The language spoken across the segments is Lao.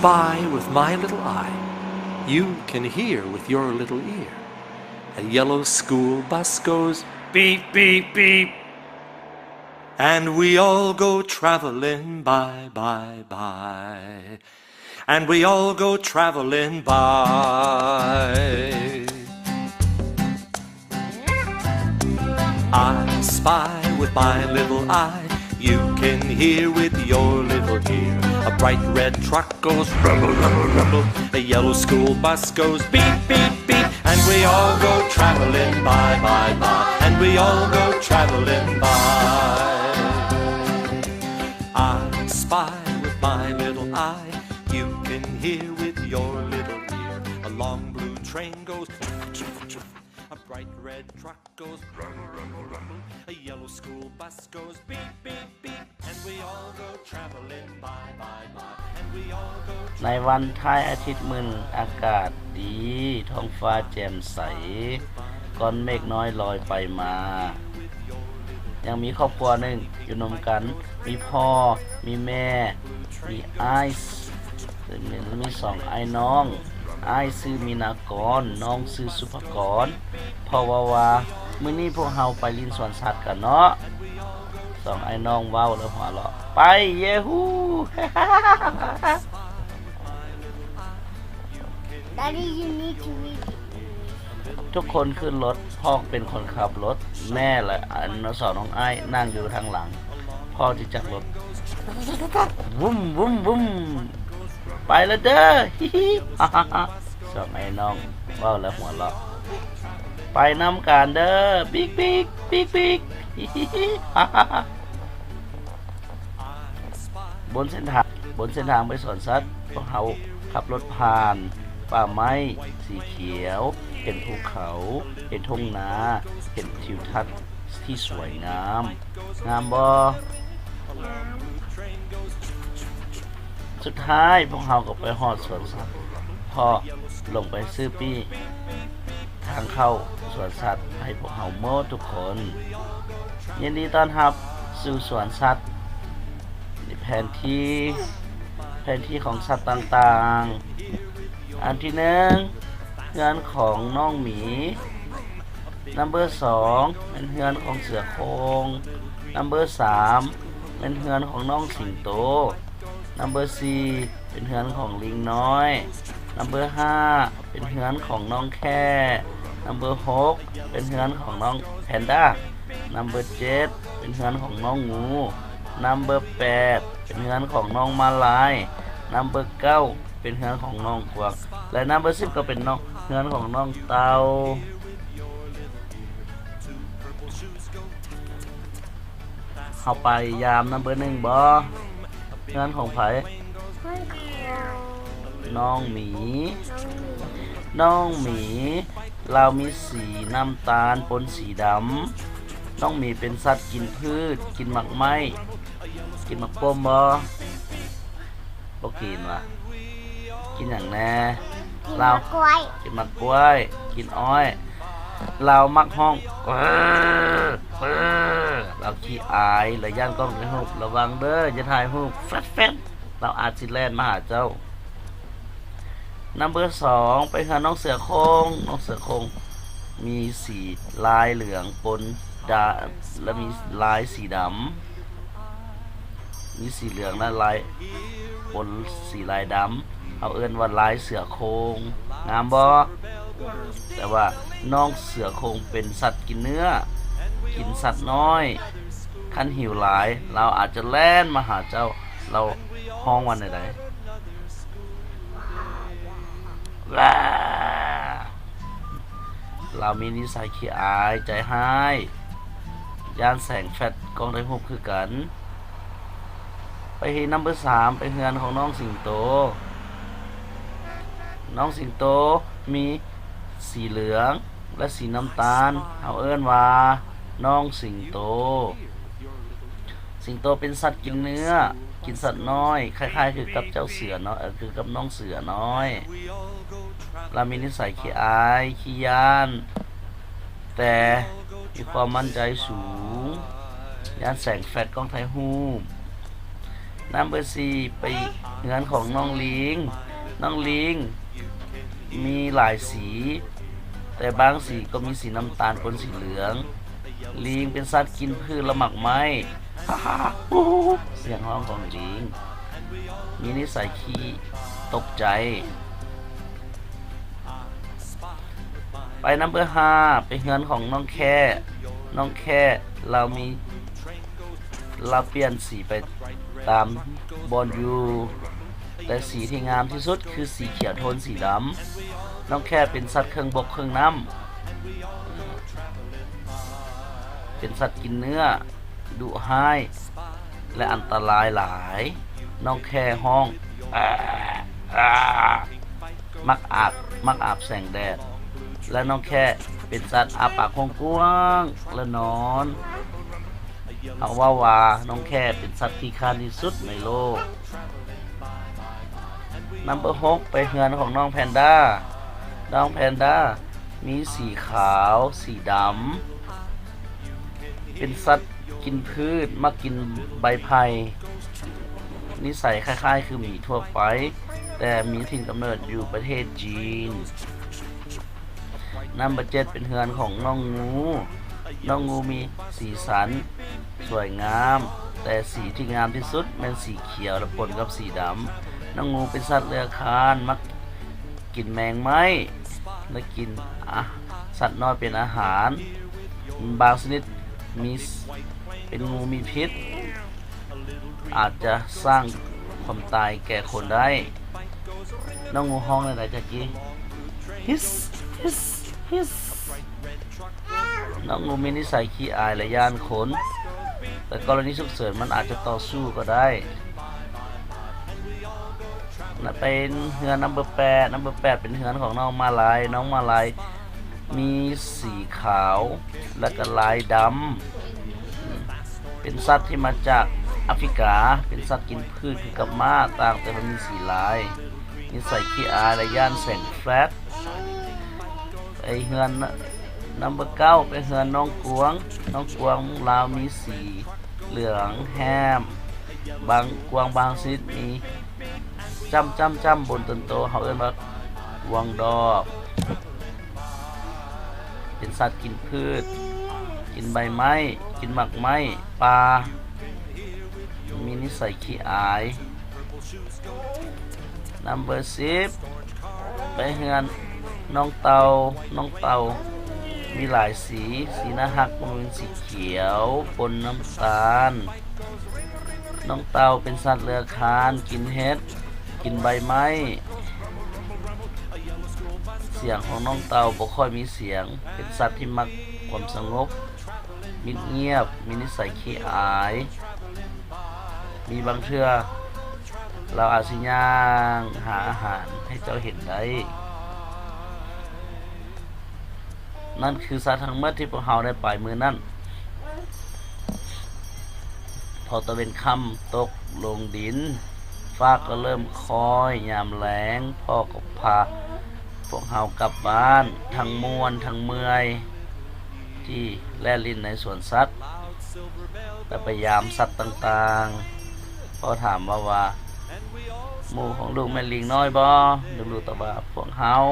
Spy with my little eye, you can hear with your little ear. A yellow school bus goes beep, beep, beep. And we all go traveling by, by, by. And we all go traveling by. I spy with my little eye. You can hear with your little ear. A bright red truck goes rumble, rumble, rumble. A yellow school bus goes beep, beep, beep. And we all go traveling by, by, by. And we all go traveling by. I spy with my little eye. You can hear with your little ear. A long blue train goes. A bright red truck goes rumble, rumble, rumble. A yellow school bus goes beep, beep, beep. And we all go traveling by, by, by. And we all go ໃນວັນທ້າຍອາທິດມື້ໜຶ່ງ ອາກາດດີ ທ້ອງຟ້າແຈ່ມໃສ ກ້ອນເມກນ້ອຍລອຍໄປມາ. ຍັງມີຄອບຄົວໜຶ່ງຢູ່ນຳກັນ ມີພໍ່ ມີແມ່ ມີອ້າຍ ມີສອງອ້າຍນ້ອງ. ອ້າຍຊື່ມີນາກອນ ນ້ອງຊື່ສຸພາກອນ. ພໍ່ເວົ້າວ່າ ມື້ນີ້ພວກເຮົາໄປຫຼິ້ນສວນສັດກັນເນາະ. ສອງອ້າຍນ້ອງເວົ້າແລ້ວຫົວເລາະ ໄປ ເຢຮູ. Daddy, you need to read it. ທຸກຄົນຂຶ້ນລົດ ພໍ່ເປັນຄົນຂັບລົດ ແມ່ ແລະ ອັນສອງນ້ອງອ້າຍນັ່ງຢູ່ທາງຫຼັງ. ພໍ່ຈຶ່ງຈັກລົດ ວຶ້ມ ວຶ້ມ ວຶ້ມ ໄປລະເດີ ຮີຮີ ສອງອ້າຍນ້ອງເວົ້າແລ້ວຫົວເລາະ ໄປນຳກັນເດີ ປີກ ປີກ ປີກ ປີກ ຮີຮີ ຮາຮາ ບົນເສັ້ນທາງ ບົນເສັ້ນທາງໄປສວນສັດ ພວກເຮົາຂັບລົດຜ່ານປ່າໄມ້ສີຂຽວ ເຫັນພູເຂົາ ເຫັນທົ່ງນາ ເຫັນທິວທັດທີ່ສວຍງາມ. ງາມບໍ່? ສຸດທ້າຍພວກເຮົາກໍໄປຮອດສວນສັດ ພໍ່ລົງໄປຊື້ປີ້ ທາງເຂົ້າສວນສັດໃຫ້ພວກເຮົາໝົດທຸກຄົນ. ຍິນດີຕ້ອນຮັບສູ່ສວນສັດ. ແຜນທີ່ ແຜນທີ່ຂອງສັດຕ່າງໆ. ອັນທີໜຶ່ງ ເຮືອນຂອງນ້ອງໝີ. ນຳເບີສອງ ເປັນເຮືອນຂອງເສືອໂຄ່ງ. ນຳເບີສາມ ເປັນເຮືອນຂອງນ້ອງສິງໂຕ. ນຳເບີສີ່ ເປັນເຮືອນຂອງລິງນ້ອຍ. ນຳເບີຫ້າ ເປັນເຮືອນຂອງນ້ອງແຂ້. ນຳເບີຫົກ ເປັນເຮືອນຂອງນ້ອງແພນດ້າ. ນຳເບີເຈັດ ເປັນເຮືອນຂອງນ້ອງງູ. ນຳເບີແປດ ເປັນເຮືອນຂອງນ້ອງມ້າລາຍ. ນຳເບີເກົ້າ ເປັນເຮືອນຂອງນ້ອງກວາງ ແລະ ນຳເບີສິບ ກໍເປັນນ້ອງ ເຮືອນຂອງນ້ອງເຕົ່າ. ເຮົາໄປຢາມນຳເບີໜຶ່ງບໍ່? ເຮືອນຂອງໃຜ? ຂອງເຂົາ. ນ້ອງໝີ. ນ້ອງໝີ. ນ້ອງໝີ ລາວມີສີນ້ຳຕານປົນສີດຳ. ນ້ອງໝີເປັນສັດກິນພືດ, ກິນໝາກໄມ້, ກິນໝາກປົມບໍ່? ບໍ່ກິນຫວາ? ກິນຫຍັງແດ່? ກິນໝາກກ້ວຍ. ລາວ ກິນໝາກກ້ວຍ, ກິນອ້ອຍ. ລາວມັກຮ້ອງ ລາວຂີ້ອາຍ ລະຢ້ານກ້ອງຖ່າຍຮູບ. ລະວັງເດີ ຢ່າຖ່າຍຮູບແຟດໆ ລາວອາດຊິແລ່ນມາຫາເຈົ້າ. ນຳເບີສອງ ໄປເຮືອນນ້ອງເສືອໂຄ່ງ. ນ້ອງເສືອໂຄ່ງມີສີລາຍເຫຼືອງປົນດາ ລະມີລາຍສີດຳ. ມີສີເຫຼືອງ ແລະ ລາຍປົນສີລາຍດຳ. ເຮົາເອີ້ນວ່າລາຍເສືອໂຄ່ງ. ງາມບໍ່? ແຕ່ວ່ານ້ອງເສືອໂຄ່ງເປັນສັດກິນເນື້ອ, ກິນສັດນ້ອຍ. ຄັນຫິວຫຼາຍ, ລາວອາດຈະແລ່ນມາຫາເຈົ້າ. ລາວຮ້ອງວ່າແນວໃດ? ລາວມີນິໄສຂີ້ອາຍ, ໃຈຮ້າຍ, ຢ້ານແສງແຟດກ້ອງຖ່າຍຮູບຄືກັນ. ໄປທີ່ນຳເບີສາມ ໄປເຮືອນຂອງນ້ອງສິງໂຕ. ນ້ອງສິງໂຕມີສີເຫຼືອງ ແລະ ສີນ້ຳຕານ. ເຮົາເອີ້ນວ່ານ້ອງສິງໂຕ. ສິງໂຕເປັນສັດກິນເນື້ອ, ກິນສັດນ້ອຍ, ຄ້າຍໆຄືກັບເຈົ້າເສືອນ້ອຍ, ຄືກັບນ້ອງເສືອນ້ອຍ. ລາວມີນິໄສຂີ້ອາຍ, ຂີ້ຢ້ານ, ແຕ່ມີຄວາມໝັ້ນໃຈສູງ, ຢ້ານແສງແຟດກ້ອງຖ່າຍຮູບ. ນຳເບີສີ່ ໄປເຮືອນຂອງນ້ອງລີງ. ນ້ອງລີງມີຫຼາຍສີ, ແຕ່ບາງສີກໍມີສີນ້ຳຕານປົນສີເຫຼືອງ. ລີງເປັນສັດກິນພືດ ແລະ ໝາກໄມ້. ຮາໆ ຮູ້ ສຽງຮ້ອງຂອງລີງ ມີນິໄສຂີ້ຕົກໃຈ. ໄປນຳເບີຫ້າ ໄປເຮືອນຂອງນ້ອງແຂ້. ນ້ອງແຂ້ລາວມີ ລາວປ່ຽນສີໄປຕາມບ່ອນຢູ່, ແຕ່ສີທີ່ງາມທີ່ສຸດຄືສີຂຽວໂທນສີດຳ. ນ້ອງແຂ້ເປັນສັດເຄິ່ງບົກເຄິ່ງນ້ຳ, ເປັນສັດກິນເນື້ອ, ດຸຮ້າຍ ແລະ ອັນຕະລາຍຫຼາຍ. ນ້ອງແຂ້ຮ້ອງ ອາ ອາ ມັກອາບ ມັກອາບແສງແດດ ແລະ ນ້ອງແຂ້ເປັນສັດອ້າປາກກວ້າງໆ ແລະ ນອນ. ເຮົາເວົ້າວ່ານ້ອງແຂ້ເປັນສັດຂີ້ຄ້ານທີ່ສຸດໃນໂລກ. ນຳເບີຫົກ ໄປເຮືອນຂອງນ້ອງແພນດ້າ. ນ້ອງແພນດ້າມີສີຂາວ ສີດຳ, ເປັນສັດກິນພືດ, ມັກກິນໃບໄຜ່. ນິໄສຄ້າຍໆຄືໝີທົ່ວໄປ, ແຕ່ມີຖິ່ນກຳເນີດຢູ່ປະເທດຈີນ. ນຳເບີເຈັດ ເປັນເຮືອນຂອງນ້ອງງູ. ນ້ອງງູມີສີສັນສວຍງາມ, ແຕ່ສີທີ່ງາມທີ່ສຸດແມ່ນສີຂຽວ ແລະ ປົນກັບສີດຳ. ນ້ອງງູເປັນສັດເລືອຄານ, ມັກກິນແມງໄມ້ ແລະ ກິນ ອາ ສັດນ້ອຍເປັນອາຫານ. ບາງຊະນິດມີ ເປັນງູມີພິດ, ອາດຈະສ້າງຄວາມຕາຍແກ່ຄົນໄດ້. ນ້ອງງູຮ້ອງແນວໃດຈັກກີ້? ຮິດ ຣິດ ຣິດ. ນ້ອງງູມີນິໄສຂີ້ອາຍ ແລະ ຢ້ານຄົນ, ແຕ່ກໍລະນີສຸກເສີນມັນອາດຈະຕໍ່ສູ້ກໍໄດ້. ນະ ເປັນເຮືອນນຳເບີແປດ. ນຳເບີແປດເປັນເຮືອນຂອງນ້ອງມາໄລ. ນ້ອງມາໄລມີສີຂາວ ແລະ ກໍລາຍດຳ. ເປັນສັດທີ່ມາຈາກອາຟຣິກາ, ເປັນສັດກິນພືດຄືກັບມ້າ, ຕ່າງແຕ່ວ່າມີສີລາຍ. ນິໄສຂີ້ອາຍ ແລະ ຢ້ານແສງແຟລດ. ໄປເຮືອນນຳເບີເກົ້າ ໄປເຮືອນນ້ອງກວາງ. ນ້ອງກວາງລາວມີສີເຫຼືອງແຮມ, ບາງ ກວາງບາງຊະນິດມີຈ້ຳໆໆບົນຕົນໂຕ, ເຮົາເອີ້ນວ່າກວາງດອກ. ເປັນສັດກິນພືດ, ກິນໃບໄມ້, ກິນໝາກໄມ້ປ່າ, ມີນິໄສຂີ້ອາຍ. ນຳເບີສິບ ໄປເຮືອນນ້ອງເຕົ່າ. ນ້ອງເຕົ່າມີຫຼາຍສີ, ສີໜ້າຮັກກໍມີສີຂຽວປົນນ້ຳຕານ. ນ້ອງເຕົ່າເປັນສັດເລືອຄານ, ກິນເຫັດ, ກິນໃບໄມ້. ສຽງຂອງນ້ອງເຕົ່າບໍ່ຄ່ອຍມີສຽງ, ເປັນສັດທີ່ມັກຄວາມສະຫງົບ, ມິດງຽບ, ມີນິໄສຂີ້ອາຍ. ມີບາງເທື່ອລາວອາດຊິຍ່າງຫາອາຫານໃຫ້ເຈົ້າເຫັນໄດ້. ນັ້ນຄືສັດທັງໝົດທີ່ພວກເຮົາໄດ້ໄປມື້ນັ້ນ. ພໍຕາເວັນຄ່ຳຕົກລົງດິນ, ຟ້າກໍເລີ່ມຄ້ອຍຍາມແລງ, ພໍ່ກໍພາພວກເຮົາກັບບ້ານ, ທັງມ່ວນທັງເມື່ອຍທີ່ແລ່ນຫຼິ້ນໃນສວນສັດ ແລະ ໄປຢາມສັດຕ່າງໆ. ພໍ່ຖາມເວົ້າວ່າ ໝູ່ຂອງລູກແມ່ນລີງນ້ອຍບໍ່? ລູກໆຕອບວ່າ ພວກເຮົາ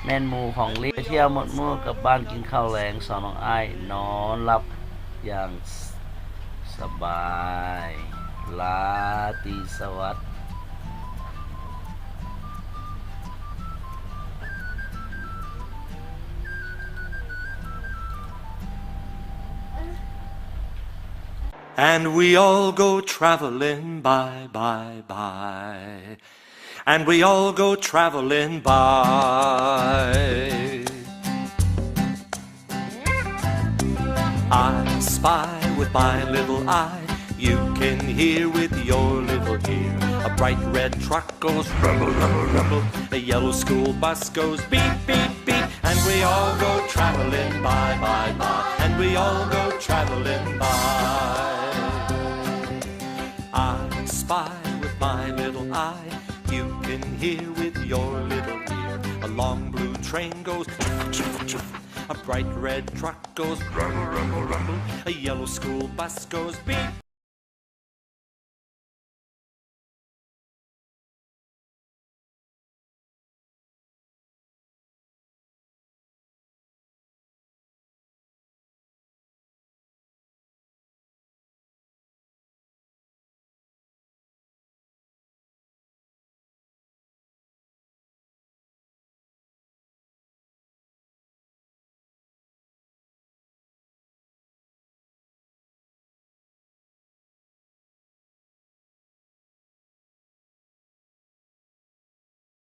ແມ່ນໝູ່ຂອງລີງ. ໄປທ່ຽວໝົດມື້ກັບບ້ານກິນເຂົ້າແລງ, ສອງນ້ອງອ້າຍນອນຫຼັບຢ່າງສະບາຍ. ລາຕີສະຫວັດ. And we all go traveling by, by, by. And we all go traveling by. I spy with my little eye, you can hear with your little ear. A bright red truck goes rumble, rumble, rumble. A yellow school bus goes beep, beep, beep. And we all go traveling by, by, by. And we all go traveling by. I spy with my little eye, you can hear with your little ear. A long blue train goes, a bright red truck goes, rumble, rumble, rumble. A yellow school bus goes beep.